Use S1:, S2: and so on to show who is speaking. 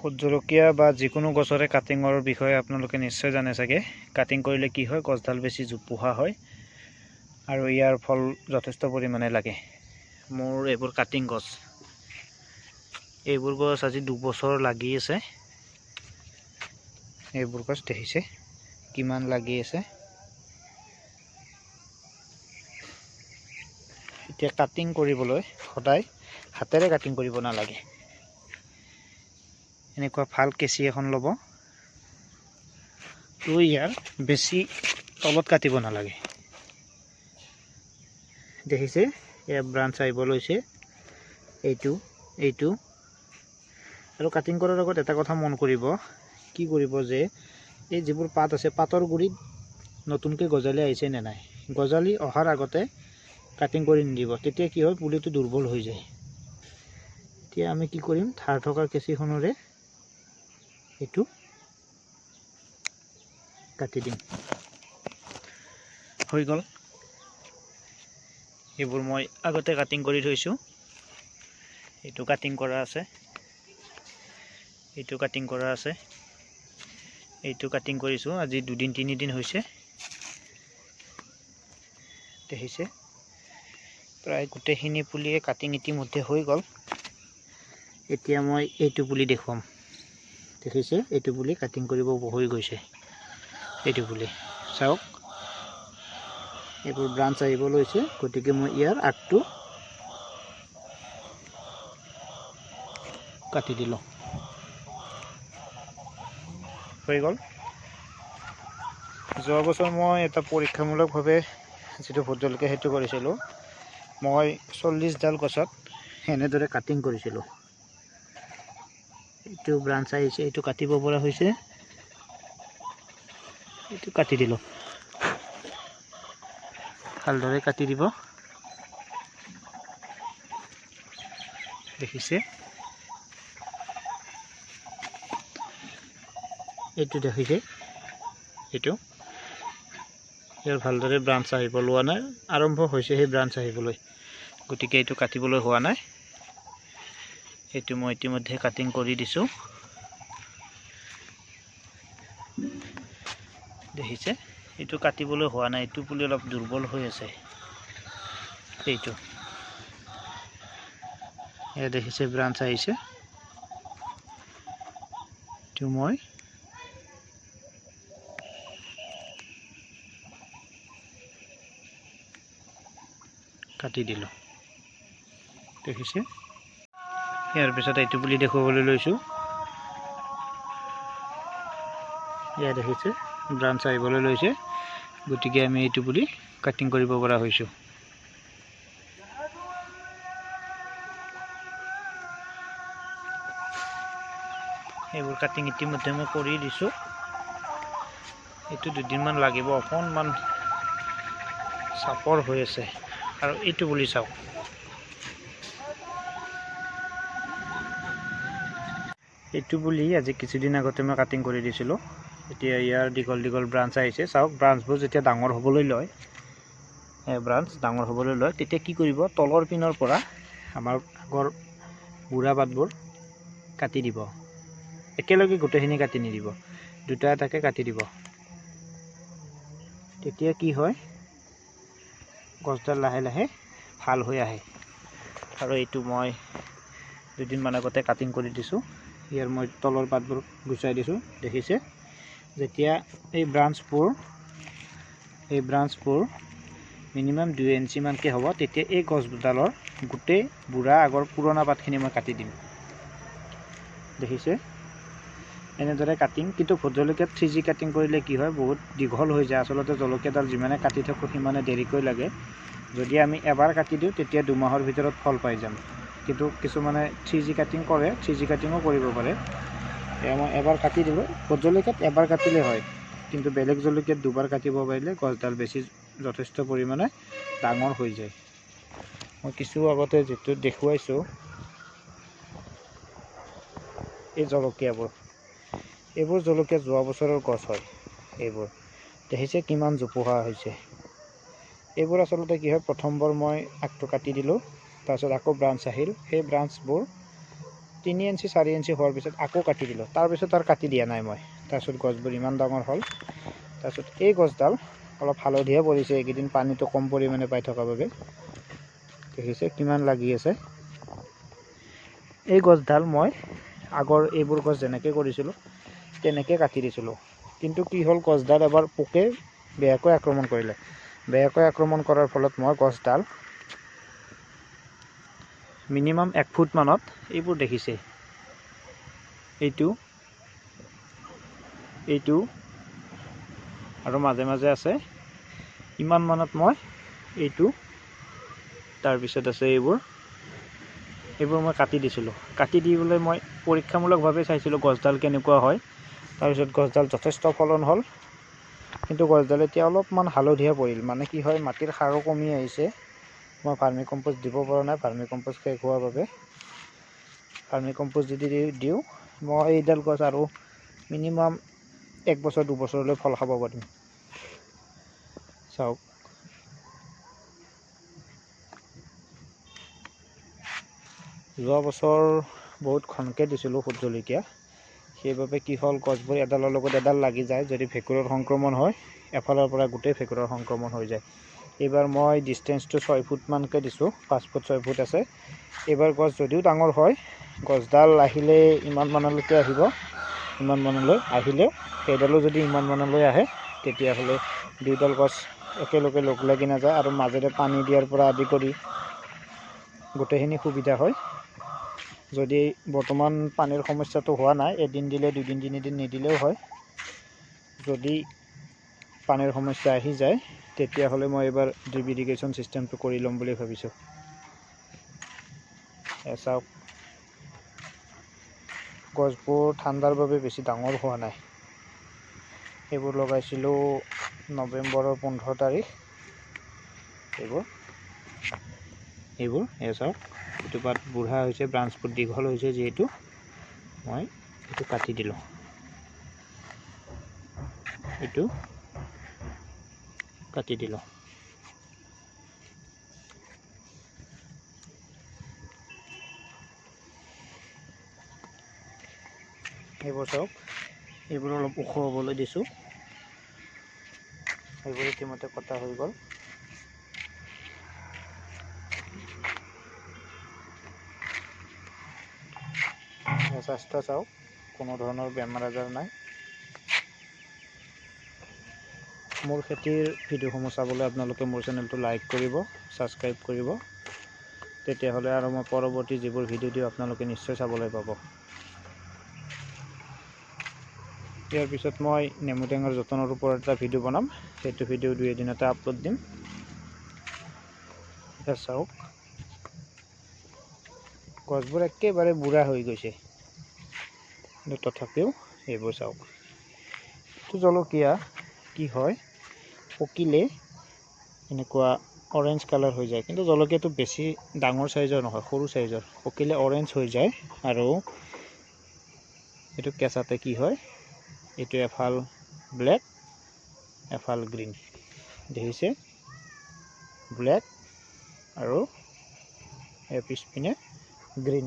S1: Vote জলকীয়া বা যিকোনো গছৰে কাটিঙৰ বিষয়ে আপোনালোকে নিশ্চয় জানে চাগে। কাটিং কৰিলে কি হয়, গছডাল বেছি জোপোহা হয় আৰু ইয়াৰ ফল যথেষ্ট পৰিমাণে লাগে। মোৰ এইবোৰ কাটিং গছ, এইবোৰ গছ আজি 2 বছৰ লাগি আছে। এইবোৰ গছ দেখিছে কিমান লাগি আছে। এতিয়া কাটিং কৰিবলৈ সদায় হাতেৰে কাটিং কৰিব নালাগে। এনেকুৱা ভাল কেঁচি এখন ল'ব। তো ইয়াৰ বেছি তলত কাটিব নালাগে। দেখিছে, ইয়াৰ ব্ৰাঞ্চ আহিব লৈছে, এইটো, এইটো। আৰু কাটিং কৰাৰ আগত এটা কথা মন কৰিব, কি কৰিব যে এই যিবোৰ পাত আছে, পাতৰ গুৰিত নতুনকৈ গজালি আহিছে নে নাই। গজালি অহাৰ আগতে কাটিং কৰি নিদিব। তেতিয়া কি হয়, পুলিটো দুৰ্বল হৈ যায়। এতিয়া আমি কি কৰিম? ধাৰ থকা কেঁচিখনেৰে এইটো কাটি দিম। হৈ গ'ল। এইবোৰ মই আগতে কাটিং কৰি থৈছোঁ। এইটো কাটিং কৰা আছে, এইটো কাটিং কৰা আছে, এইটো কাটিং কৰিছোঁ আজি দুদিন তিনিদিন হৈছে। দেখিছে, প্ৰায় গোটেইখিনি পুলিয়ে কাটিং ইতিমধ্যে হৈ গ'ল। এতিয়া মই এইটো পুলি দেখুৱাম। দেখিছে, এইটো পুলি কাটিং কৰিব হৈ গৈছে। এইটো পুলি চাওক, এইবোৰ ব্ৰাঞ্চ আহিব লৈছে। গতিকে মই ইয়াৰ আগটো কাটি দিলোঁ, হৈ গ'ল। যোৱা বছৰ মই এটা পৰীক্ষামূলকভাৱে যিটো ভোট জলকীয়া সেইটো কৰিছিলোঁ। মই 40ডাল গছত এনেদৰে কাটিং কৰিছিলোঁ। এইটো ব্ৰাঞ্চ আহিছে, এইটো কাটিব পৰা হৈছে, এইটো কাটি দিলোঁ। ভালদৰে কাটি দিব। দেখিছে, এইটো দেখিছে, এইটো ইয়াৰ ভালদৰে ব্ৰাঞ্চ আহিব লোৱা নাই, আৰম্ভ হৈছে সেই ব্ৰাঞ্চ আহিবলৈ। গতিকে এইটো কাটিবলৈ হোৱা নাই। এইটো মই ইতিমধ্যে কাটিং কৰি দিছোঁ। দেখিছে, এইটো কাটিবলৈ হোৱা নাই। এইটো পুলি অলপ দুৰ্বল হৈ আছে। এইটো এয়া দেখিছে, ব্ৰাঞ্চ আহিছে। এইটো মই কাটি দিলোঁ, দেখিছে। ইয়াৰ পিছত এইটো পুলি দেখুৱাবলৈ লৈছোঁ। এয়া দেখিছে, ব্ৰাঞ্চ আহিবলৈ লৈছে। গতিকে আমি এইটো পুলি কাটিং কৰিব পৰা হৈছোঁ। এইবোৰ কাটিং ইতিমধ্যে মই কৰি দিছোঁ। এইটো দুদিনমান লাগিব, অকণমান চাপৰ হৈ আছে। আৰু এইটো পুলি চাওক। এইটো পুলি আজি কিছুদিন আগতে মই কাটিং কৰি দিছিলোঁ। এতিয়া ইয়াৰ দীঘল দীঘল ব্ৰাঞ্চ আহিছে। চাওক, ব্ৰাঞ্চবোৰ যেতিয়া ডাঙৰ হ'বলৈ লয়, ব্ৰাঞ্চ ডাঙৰ হ'বলৈ লয়, তেতিয়া কি কৰিব? তলৰ পিনৰ পৰা আমাৰ আগৰ বুঢ়া পাতবোৰ কাটি দিব। একেলগে গোটেইখিনি কাটি নিদিব, দুটা এটাকৈ কাটি দিব। তেতিয়া কি হয়, গছডাল লাহে লাহে ভাল হৈ আহে। আৰু এইটো মই দুদিনমান আগতে কাটিং কৰি দিছোঁ। ইয়াৰ মই তলৰ পাতবোৰ গুচাই দিছোঁ। দেখিছে, যেতিয়া এই ব্ৰাঞ্চবোৰ মিনিমাম 2 ইঞ্চিমানকৈ হ'ব, তেতিয়া এই গছডালৰ গোটেই বুঢ়া আগৰ পুৰণা পাতখিনি মই কাটি দিম। দেখিছে, এনেদৰে কাটিং। কিন্তু ভোট জলকীয়াত 3G cutting কৰিলে কি হয়, বহুত দীঘল হৈ যায়। আচলতে জলকীয়াডাল যিমানে কাটি থাকোঁ, সিমানে দেৰিকৈ লাগে। যদি আমি এবাৰ কাটি দিওঁ, তেতিয়া 2 মাহৰ ভিতৰত ফল পাই যাম। কিন্তু কিছুমানে 3G cutting কৰে, 3G কাটিঙো কৰিব পাৰে। এয়া মই এবাৰ কাটি দিলোঁ। ভোট জলকীয়াত এবাৰ কাটিলে হয়, কিন্তু বেলেগ জলকীয়াত দুবাৰ কাটিব পাৰিলে গছডাল বেছি যথেষ্ট পৰিমাণে ডাঙৰ হৈ যায়। মই কিছু আগতে যিটো দেখুৱাইছোঁ, এই জলকীয়াবোৰ, এইবোৰ জলকীয়া যোৱা বছৰৰ গছ হয়। এইবোৰ দেখিছে কিমান জোপোহা হৈছে। এইবোৰ আচলতে কি হয়, প্ৰথমবাৰ মই আগটো কাটি দিলোঁ, তাৰপিছত আকৌ ব্ৰাঞ্চ আহিল। সেই ব্ৰাঞ্চবোৰ 3 ইঞ্চি 4 ইঞ্চি হোৱাৰ পিছত আকৌ কাটি দিলোঁ। তাৰপিছত আৰু কাটি দিয়া নাই মই। তাৰপিছত গছবোৰ ইমান ডাঙৰ হ'ল। তাৰপিছত এই গছডাল অলপ হালধীয়া পৰিছে, এইকেইদিন পানীটো কম পৰিমাণে পাই থকাৰ বাবে। দেখিছে কিমান লাগি আছে। এই গছডাল মই আগৰ এইবোৰ গছ যেনেকৈ কৰিছিলোঁ তেনেকৈ কাটি দিছিলোঁ, কিন্তু কি হ'ল, গছডাল এবাৰ পোকে বেয়াকৈ আক্ৰমণ কৰিলে। বেয়াকৈ আক্ৰমণ কৰাৰ ফলত মই গছডাল মিনিমাম 1 ফুটমানত, এইবোৰ দেখিছে, এইটো এইটো আৰু মাজে মাজে আছে, ইমান মানত মই এইটো, তাৰপিছত আছে এইবোৰ, এইবোৰ মই কাটি দিছিলোঁ। কাটি দিবলৈ মই পৰীক্ষামূলকভাৱে চাইছিলোঁ গছডাল কেনেকুৱা হয়। তাৰপিছত গছডাল যথেষ্ট ফলন হ'ল, কিন্তু গছডাল এতিয়া অলপমান হালধীয়া পৰিল। মানে কি হয়, মাটিৰ সাৰো কমি আহিছে। মই ভাৰ্মি কম্প'ষ্ট দিব পৰা নাই, ভাৰ্মি কম্প'ষ্ট শেষ হোৱাৰ বাবে। ভাৰ্মি কম্প'ষ্ট যদি দিওঁ, মই এইডাল গছ আৰু মিনিমাম 1 বছৰ 2 বছৰলৈ ফল খাব পাৰিম। চাওক, যোৱা বছৰ বহুত ঘনকৈ দিছিলোঁ ভোট জলকীয়া, সেইবাবে কি হ'ল, গছবোৰ এডালৰ লগত এডাল লাগি যায়। যদি ভেঁকুৰৰ সংক্ৰমণ হয়, এফালৰ পৰা গোটেই ভেঁকুৰৰ সংক্ৰমণ হৈ যায়। এইবাৰ মই ডিষ্টেঞ্চটো 6 ফুটমানকৈ দিছোঁ, 5 ফুট 6 ফুট আছে। এইবাৰ গছ যদিও ডাঙৰ হয়, গছডাল আহিলে ইমান মানলৈকে আহিব, ইমান মানলৈ আহিলেও সেইডালো যদি ইমান মানলৈ আহে, তেতিয়াহ'লে দুইডাল গছ একেলগে লগ লাগি নাযায় আৰু মাজেৰে পানী দিয়াৰ পৰা আদি কৰি গোটেইখিনি সুবিধা হয়। যদি বৰ্তমান পানীৰ সমস্যাটো হোৱা নাই, এদিন দিলে 2 দিন 3 দিন নিদিলেও হয়। যদি পানীৰ সমস্যা আহি যায়, তেতিয়াহ'লে মই এইবাৰ ড্ৰিপ ইৰিগেশ্যন ছিষ্টেমটো কৰি ল'ম বুলি ভাবিছোঁ। চাওক, গছবোৰ ঠাণ্ডাৰ বাবে বেছি ডাঙৰ হোৱা নাই। এইবোৰ লগাইছিলোঁ নৱেম্বৰৰ 15 তাৰিখ। এইবোৰ এইবোৰ এয়া চাওক, এইটো পাত বুঢ়া হৈছে, ব্ৰাঞ্চবোৰ দীঘল হৈছে, যিহেতু মই এইটো কাটি দিলোঁ, এইটো কাটি দিলোঁ। এইবোৰ চাওক, এইবোৰ অলপ ওখ হ'বলৈ দিছোঁ। এইবোৰ ইতিমধ্যে কটা হৈ গ'ল। স্বাস্থ্য চাওক, কোনো ধৰণৰ বেমাৰ আজাৰ নাই। মোৰ খেতিৰ ভিডিঅ'সমূহ চাবলৈ আপোনালোকে মোৰ চেনেলটো লাইক কৰিব, ছাবস্ক্ৰাইব কৰিব, তেতিয়াহ'লে আৰু মই পৰৱৰ্তী যিবোৰ ভিডিঅ' দিওঁ আপোনালোকে নিশ্চয় চাবলৈ পাব। ইয়াৰ পিছত মই নেমু টেঙাৰ যতনৰ ওপৰত এটা ভিডিঅ' বনাম, সেইটো ভিডিঅ' 2 এদিনতে আপলোড দিম। এতিয়া চাওক, গছবোৰ একেবাৰে বুঢ়া হৈ গৈছে, কিন্তু তথাপিও এইবোৰ চাওক। এইটো জলকীয়া কি হয়, পকিলে এনেকুৱা অৰেঞ্জ কালাৰ হৈ যায়, কিন্তু জলকীয়াটো বেছি ডাঙৰ চাইজৰ নহয়, সৰু চাইজৰ। পকিলে অৰেঞ্জ হৈ যায়। আৰু এইটো কেঁচাতে কি হয়, এইটো এফাল ব্লেক এফাল গ্ৰীণ, দেখিছে, ব্লেক আৰু পিছপিনে গ্ৰীণ।